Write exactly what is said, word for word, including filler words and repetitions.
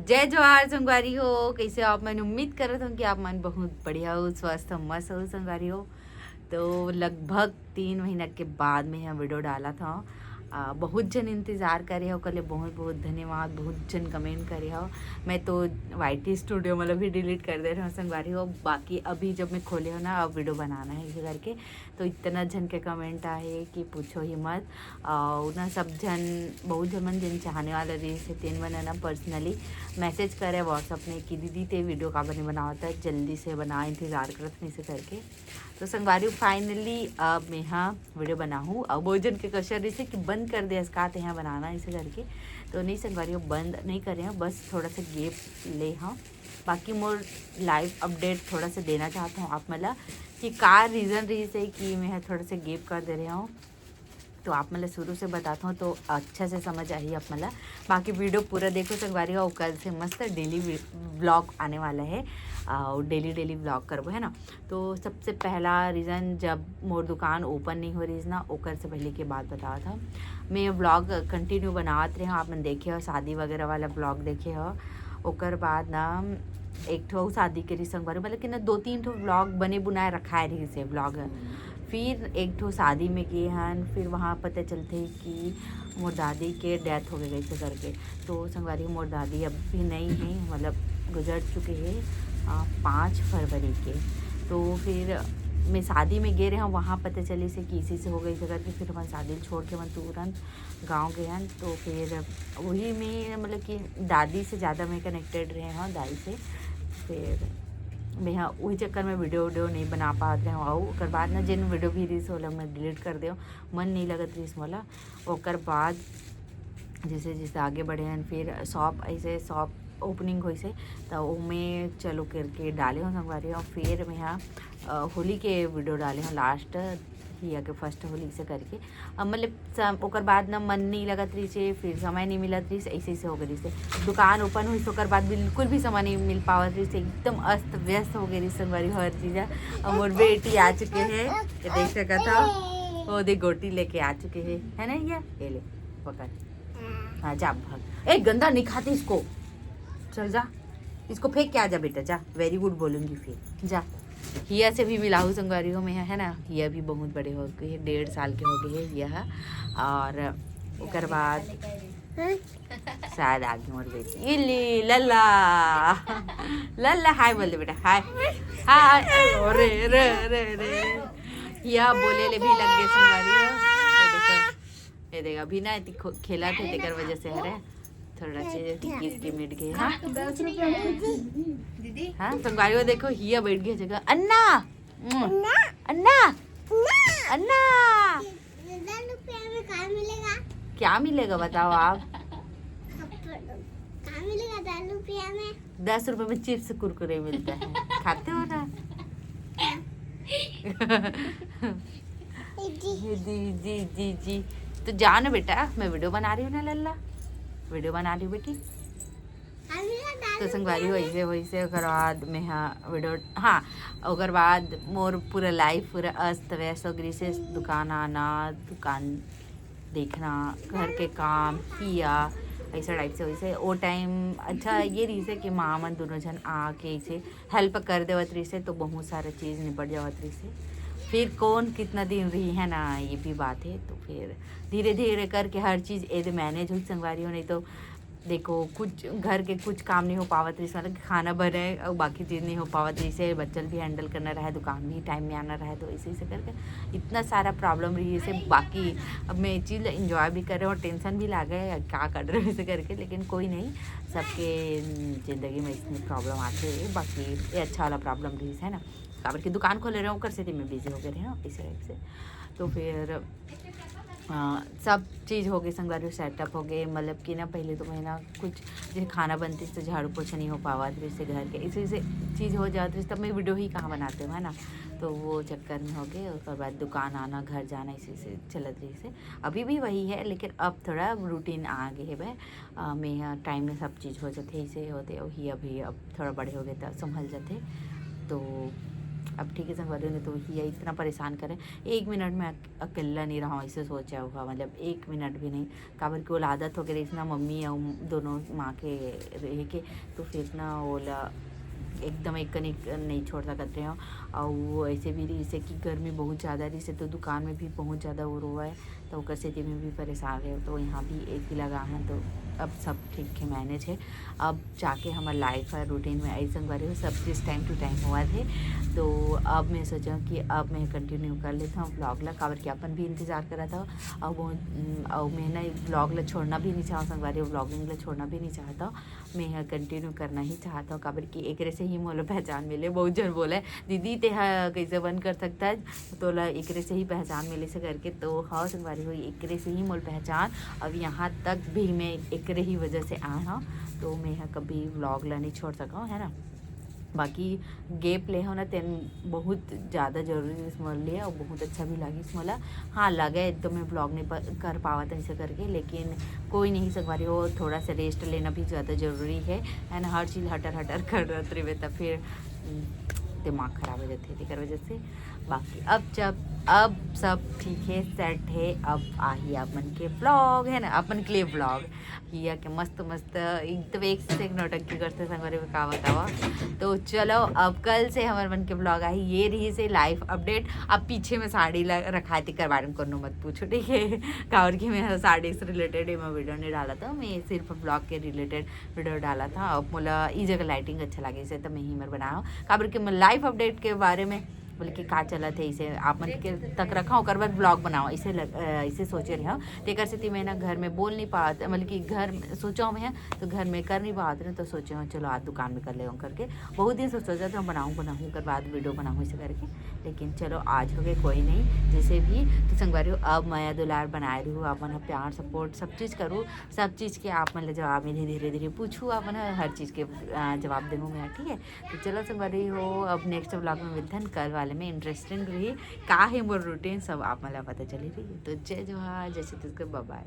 जय जोहार संगवारी हो, कैसे हो आप मन? उम्मीद करत हूँ कि आप मन बहुत बढ़िया हो, स्वस्थ हो, मस्त हो संगवारी हो। तो लगभग तीन महीना के बाद में यह वीडियो डाला था। आ, बहुत जन इंतजार करे हो, ओकर ले बहुत बहुत धन्यवाद। बहुत जन कमेंट करे हो। मैं तो वाई टी स्टूडियो मतलब भी डिलीट कर दे रहे हो संगवारी हो। बाकी अभी जब मैं खोले हो ना, अब वीडियो बनाना है इसे करके, तो इतना जन के कमेंट आहे कि पूछो ही मत। और ना सब जन, बहुत जन मन जिन चाहने वाला रहिस हे, तेन मन ना पर्सनली मैसेज करे व्हाट्सएप में कि दीदी ते वीडियो का बने बनावत है, जल्दी से बना, इंतजार करत हन इसे करके। तो संगवारी, फाइनली अब मैं हाँ वीडियो बनाहूँ। और बहुत जन के क्वेश्चन रहिस हे कि बंद कर दे का ते यहाँ बनाना इसे करके। तो नहीं संगवारी, बंद नहीं करे हूँ, बस थोड़ा सा गैप ले हूँ। बाकी मोर लाइफ अपडेट थोड़ा सा देना चाहता हूँ आप मन ला कि का रीज़न रहिस हे कि मैं ह थोड़ा सा गैप कर दे रहे हूँ। तो आप मन ला शुरू से बताता हूँ तो अच्छा से समझ आही आप मन ला। बाकी वीडियो पूरा देखो संगवारी हो, कल से मस्त डेली व्लॉग आने वाला है और डेली डेली व्लॉग करबो, है ना। तो सबसे पहला रीज़न, जब मोर दुकान ओपन नहीं हो रहिस ना, ओकर से पहले के बात बतावत हूँ। मैं व्लॉग कंटिन्यू बनावत रहे हूँ, आप मन देखे हो, शादी वगैरह वाला व्लॉग देखे हो। ओकर बाद ना एक ठो अउ शादी के रहिस संगवारी, मतलब कि ना दो तीन ठो व्लॉग बने बुनाए रखाए रहिस हे व्लॉग। फिर एक ठो शादी में गे हन, फिर वहाँ पता चलथे कि मोर दादी के डेथ हो गई से करके। तो संगवारी, मोर दादी अब भी नहीं है, मतलब गुजर चुके हैं आ, पाँच फरवरी के। तो फिर मैं शादी में गे रहे हूँ, वहाँ पता चलिस हे कि इसी से हो गई से करके। फिर हमन शादी छोड़ के हमन तुरंत गाँव गे हन। तो फिर वही में मतलब कि दादी से ज़्यादा मैं कनेक्टेड रहे हूँ, दाई से। फिर मैं हाँ वही चक्कर में वीडियो वीडियो नहीं बना पात रहे हूँ। और ओकर बाद ना जिन वीडियो भी रहिस ओला मैं डिलीट कर दे, मन नहीं लगत रहिस मोला। ओकर बाद जैसे जैसे आगे बढ़े हन, फिर शॉप, ऐसे शॉप ओपनिंग होइस हे, तो ओमे चलो करके डाले हूँ संगवारी। और फिर मैं हाँ अ, होली के वीडियो डाले हूँ लास्ट, हिया के फर्स्ट होली से करके। अब मतलब सम-, ओकर बाद ना मन नहीं लगत रहिस हे, फिर समय नहीं मिलत रहिस, ऐसे ऐसे हो गए रहिस हे। दुकान ओपन हुई ओकर बाद बिल्कुल भी समय नहीं मिल पावत रहिस हे, एकदम अस्त व्यस्त हो गए रहिस संगवारी हर चीज़। अब मोर बेटी आ चुके हैं, ये देख सकत हो, वो देख गोटी लेके आ चुके हैं, है ना? ये ये ले पकड़। हाँ, जा भाग। ए, गंदा नहीं खाती इसको। चल जा, इसको फेंक के आ जा बेटा, जा। वेरी गुड बोलूँगी फिर, जा। हिया से भी मिलाहू संगवारी हो मैं, है ना? हिया भी बहुत बड़े हो गए हैं, डेढ़ साल के हो गए हैं हिया। और ओकर बाद शायद आगे मोर बेटी, ये ले लल्ला। लल्ला हाय बोल दे बेटा, हाय। हाय। अरे रे रे रे। हिया बोले ले भी लग गए संगवारी हो। ये देखो, ये देखो, अभी ना एती खो-, खेला थे, तेकर वजह से हरे थोड़ा से टिकी इसके मिट गए। हाँ, दस रुपया में दीदी। हाँ, संगवारी हो देखो, हिया बैठ गया जगह। अन्ना, अन्ना, अन्ना। दस रुपया में क्या मिलेगा? क्या मिलेगा बताओ आप? क्या मिलेगा दस रुपया में? दस रुपए में चिप्स कुरकुरे मिलता है, खाते हो ना? जी। जी जी जी जी। तो जाओ ना बेटा, मैं वीडियो बना रही हूँ ना लल्ला, वीडियो बना रही हूँ बेटी। क्या मिलेगा दस तो संगवारी हो ऐसे वैसे ओकर बाद में हाँ वीडियो, हाँ, ओकर बाद मोर पूरा लाइफ पूरा अस्त व्यस्त हो गई से, दुकान आना, दुकान देखना, घर के काम किया, ऐसा टाइप से वैसे। वो टाइम अच्छा ये रहिस हे कि माँ मन दोनों जन आके ऐसे हेल्प कर देवत रहिस हे, तो बहुत सारा चीज़ निपट जावत रहिस हे। फिर कौन कितना दिन रही है ना, ये भी बात है। तो फिर धीरे धीरे करके हर चीज़ एदे मैनेज हुई संगवारी हो, नहीं तो देखो कुछ घर के कुछ काम नहीं हो पावत रहिस, मतलब खाना बने और बाकी चीज़ नहीं हो पावत रहिस हे, बच्चा ल भी हैंडल करना रहे, दुकान भी टाइम में आना रहे, तो ऐसे ऐसे करके इतना सारा प्रॉब्लम रहिस हे। बाकी अब मैं ये चीज़ इंजॉय भी कर रहे हूँ और टेंशन भी लागे है क्या कर रहे हो ऐसे करके, लेकिन कोई नहीं, सबके जिंदगी में इसमें प्रॉब्लम आते हैं। बाकी ये अच्छा वाला प्रॉब्लम रहिस हे ना, काबर कि दुकान खोले रहे हूँ, ओकर सेती मैं बिजी हो गए रहे हूँ इस टाइप से। तो फिर अ, सब चीज़ हो गई संगवारी, सेटअप हो गए, मतलब कि ना पहले तो मैं ना कुछ जैसे खाना बनती तो झाड़ू पोछा नहीं हो पावत रहिस हे घर के, इसी से चीज़ हो जात रहिस हे, तब मैं वीडियो ही कहाँ बनाते हूँ, है ना? तो वो चक्कर में हो गए। ओकर बाद दुकान आना, घर जाना, इसी से चलत रहिस हे। अभी भी वही है, लेकिन अब थोड़ा रूटीन आ गए है भाई। अ, मैं यहाँ टाइम में सब चीज़ हो जाते, इसे होते वही। अभी अब थोड़ा बड़े हो गए तो संभल जाते, तो अब ठीक है संगवारी हो, नहीं तो हिया इतना परेशान करे, एक मिनट में अक-, अकेला नहीं रहा, ऐसे सोचा हुआ, मतलब एक मिनट भी नहीं। काबर कि ओला आदत हो गए रहिस ना, मम्मी अउ दोनों माँ के रहे के, तो फिर ना ओला एकदम एक कनिक नहीं छोड़ सकत रहे हो। अउ ऐसे भी रहिस कि गर्मी बहुत ज़्यादा रहिस, तो दुकान में भी बहुत ज़्यादा वो रोवा है, तो ओकर सेती में भी परेशान रहे हो। तो यहाँ भी एक ही लगा है, तो अब सब ठीक है, मैनेज है। अब जाके हमार लाइफ है रूटीन में ऐसे संगवारी हो, सब चीज़ टाइम टू टाइम हुआ थे। तो अब मैं सोचा कि अब मैं कंटिन्यू कर लेता हूँ ब्लॉग ला, काबर कि अपन भी इंतजार करा था। अब वो, अब मैं ना ब्लॉग ला छोड़ना भी नहीं चाहता संगवारी हो, ब्लॉगिंग ला छोड़ना भी नहीं चाहता। मैं ह कंटिन्यू करना ही चाहता हूँ, काबर कि एकरे से ही मोला पहचान मिले। बहुत जन बोले, "दीदी, ते ह कैसे बंद कर सकता है, तोला एकरे से ही पहचान मिले से," करके। तो हाँ संगवारी हो, एकरे से ही मोल पहचान। अब यहाँ तक भी मैं एकरे ही वजह से आए हूँ, तो मैं ह कभी ब्लॉग ला नहीं छोड़ सका हूँ, है ना। बाकी गैप ले हो ना, तेन बहुत ज़्यादा जरूरी रिहिस मोर लिए, और बहुत अच्छा भी लागिस मोला। हाँ, लगे तो मैं ब्लॉग नहीं प-, कर पावत ऐसे करके, लेकिन कोई नहीं संगवारी हो, थोड़ा सा रेस्ट लेना भी ज़्यादा जरूरी है, है ना। हर चीज़ हटर हटर करत रहिबे, तब फिर, हम्म, दिमाग खराब हो जाते हैं, तेकर वजह से। बाकी अब जब, अब सब ठीक है, सेट है, अब आही आप मन के ब्लॉग, है ना, अपन के लिए ब्लॉग हिया के मस्त मस्त एकदम एक से एक नौटंकी करते संगवारी में, का बतावा। तो चलो, अब कल से हमर मन के ब्लॉग आही, ये रहिसे लाइफ अपडेट। अब पीछे में साड़ी ल-, रखा है, तेकर बारे में कोनो मत पूछो, ठीक है। काबर कि मैं साड़ी से रिलेटेड एमा वीडियो नहीं डाला था, मैं सिर्फ ब्लॉग के रिलेटेड वीडियो डाला था। अब मोला ई जगह लाइटिंग अच्छा लागिस, तो मैं ही मर बनाया हूँ। काबर कि मैं लाइफ अपडेट के बारे में बोले कि का चलत है, इसे आप मन के तक रखा, ओकर बाद ब्लॉग बनाओ, इसे लग-, अ, इसे सोचे रहे हो। तेकर सेती मैं ना घर में बोल नहीं पात, मतलब कि घर में सोचा हूँ मैं, तो घर में कर नहीं पात रहे, तो सोचे हूँ चलो आज दुकान में कर ले करके। बहुत दिन से सोचा था बनाऊँ बनाऊँ, ओकर बाद वीडियो बनाऊँ इसे करके, लेकिन चलो आज हो गए, कोई नहीं। जैसे भी तो संगवारी हो, अब मया दुलार बनाए रहू, आप मन ह प्यार सपोर्ट सब चीज़ करू, सब चीज़ के आप मन ले जवाब मिलही, धीरे धीरे पूछू, आप मन ह हर चीज़ के, अ, जवाब देहूँ मैं, ठीक है। तो चलो संगवारी हो, अब नेक्स्ट ब्लॉग में मिलथन, कल वाले में इंटरेस्टिंग रही, का है मोर रूटीन, सब आप मन ला पता चली रही। तो जय जोहार, जय छत्तीसगढ़, बाय बाय।